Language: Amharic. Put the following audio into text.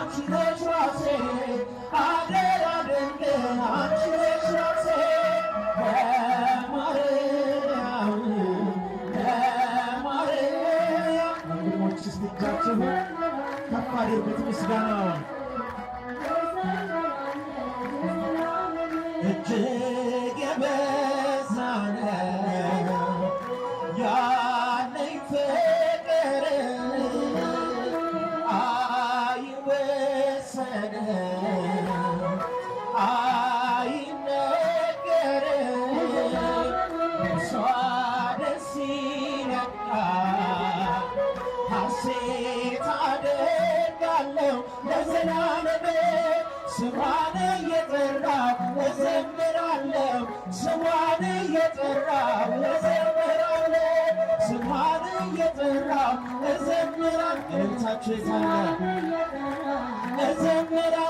አንቺ ነሽ ዋሴ፣ አደራ ድንግል አንቺ ነሽ ዋሴ። ለማርያም ለማርያም። ወንድሞች እስቲ እጃችሁን ከፍ አድርጉት ምስጋናውን። እጅግ የበዛ ነው ያለኝ ፍቅር፣ አይወሰንም አይነገርም። እርሷ ደስ ይለኛል፣ ሐሴት አደርጋለሁ ለዘላለም። ስሟን እየጠራሁ እዘምራለሁ፣ ስሟን እየጠራሁ እዘምራለሁ፣ ስሟን እየጠራሁ እዘምራለሁ። እልልታችሁ የታለ? እዘምራለሁ።